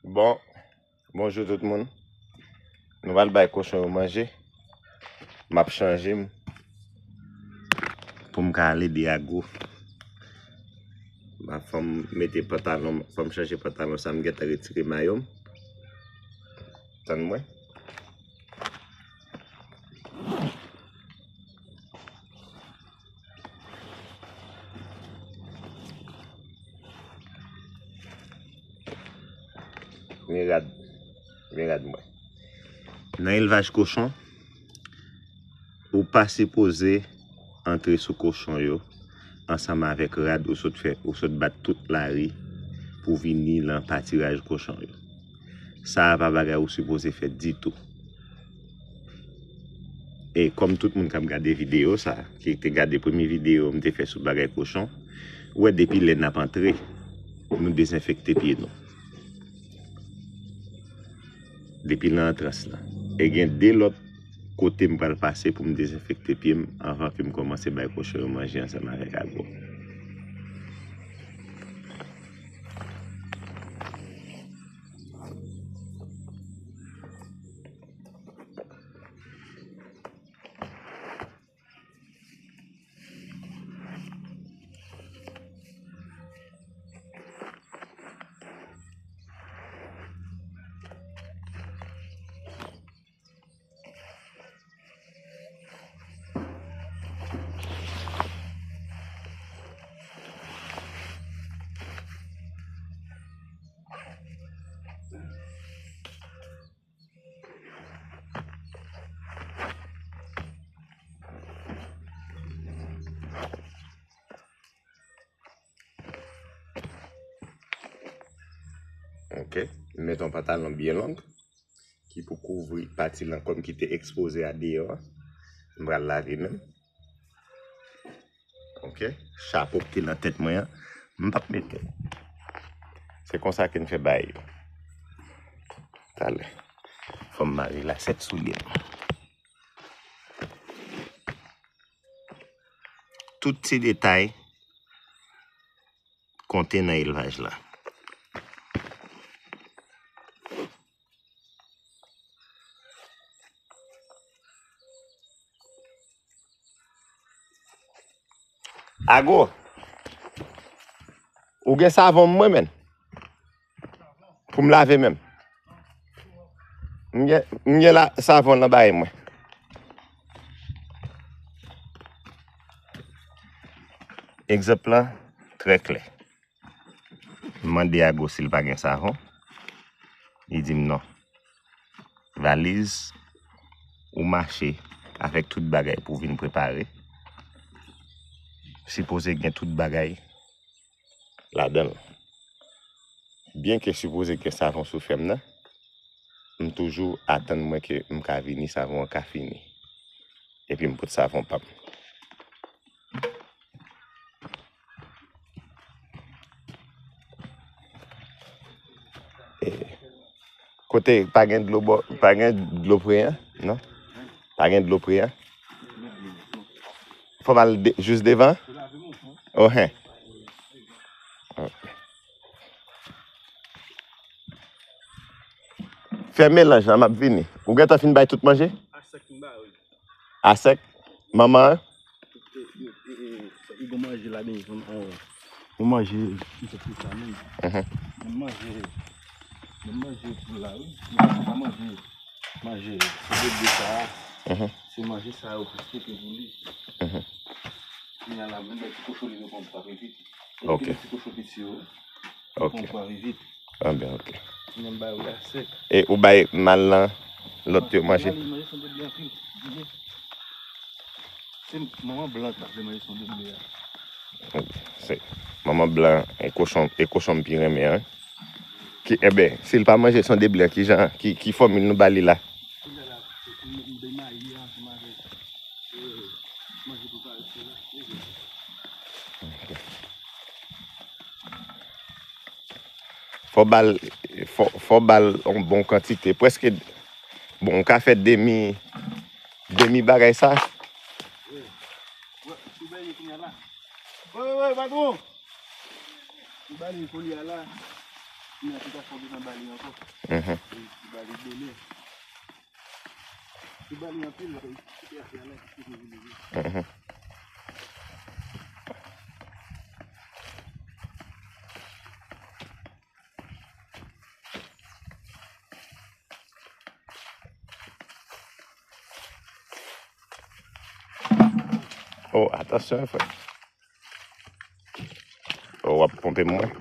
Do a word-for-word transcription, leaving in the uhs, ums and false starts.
Bon, bonjou tout moun. Nou pral bay kochon yo manje. M ap chanje m pou m ka al ede Ago. M ap, fò m mete pantalon, fò m chanje pantalon sa m gentan retire mayo m. Tann mwen. Men rad, men rad mwen. Nan elvaj kochon, ou pa sipoze antre sou kochon yo ansanm avèk rad ou sot fè, ou sot bat tout lari pou vini nan patiraj kochon yo. Sa a pa bagay ou sipoze fè ditou. E kòm tout moun k ap gade videyo sa, ki te gade premye videyo m te fè sou bagay kochon, ou wè depi lè n ap antre, nou dezenfekte pye nou. Depi nan antrans lan. E gen de lòt kote m pral pase pou m dezenfekte pye m anvan ke m kòmanse bay kochon yo manje ansanm avèk Ago. Ok, m met yon pantalon byen long ki pou kouvri pati lan kò m ki te ekspoze a deyò a. M pral lave men m. Ok, chapo ki te nan tèt mwen an, m p ap mete l. Se konsa ke n fè bagay yo. Talè, fò m mare lasèt soulye m. Tout ti detay konte nan elvaj la. Ago, ou gen savon mwen, menm? Pou m lave menm. M gen, m gen la, savon nan bay mwen. Egzanp lan trè klè. M mande Ago si l pa gen savon. Li di m non. Valiz ou mache avèk tout bagay pou w vin prepare, sipoze gen tout bagay ladan l. Byenke sipoze gen savon sou fè m nan, m toujou atann mwen ke m ka vini, savon an ka fini. Epi m pot savon pa m. E, kote pa gen dlo bò, pa gen dlo pre an, non? Pa gen dlo pre an? Fò m al de, jis devan? Ohen. Fè melanj lan, m ap vini. Ou gentan fin bay tout manje? A sèk m ba yo. A sèk? Manman an? E, e, e, e, e gon manje la, men, yon, yon, yon manje, yon sòt vitamine. Mhm. Yon manje, yon manje pou la, wi. Yon pa manje, manje, se de, de sa a. Mhm. Se manje sa yo pou stoke pou li. Mhm. Kounye a la, menm ti kochon li yo konn pa vit. Ok. Ti kochon piti yo. Ok. Konn pa vit. Ah ben, ok. Menm ba yo la sèk. E ou bay mal lan, lòt yo manje? Mal li manje san de ble anpil. Se manman blan k ap vle manje san de ble a. Se manman blan, e kochon, e kochon m pi renmen an. Ki, enben, si l pa manje san de ble an, ki jan, ki, ki fòmil nou ba li la? Kounye a la, se pou nou bay mayi ansanm avèk, e, manje prepare sou la. Ok. Fò ba l, fò, fò ba l yon bon kantite. Prèske, bon, ou ka fè demi, demi bagay sa. Wi. Wi, wi, wi, patwon. Ou ba li kounye a la. Li nan aplikasyon de nan bali ankò. Mhm. Li bali done. Li bali anpil, la, li kite afè la, li kite vini. Mhm. Oh, atansyon, frè. Oh, w ap ponpe mwen.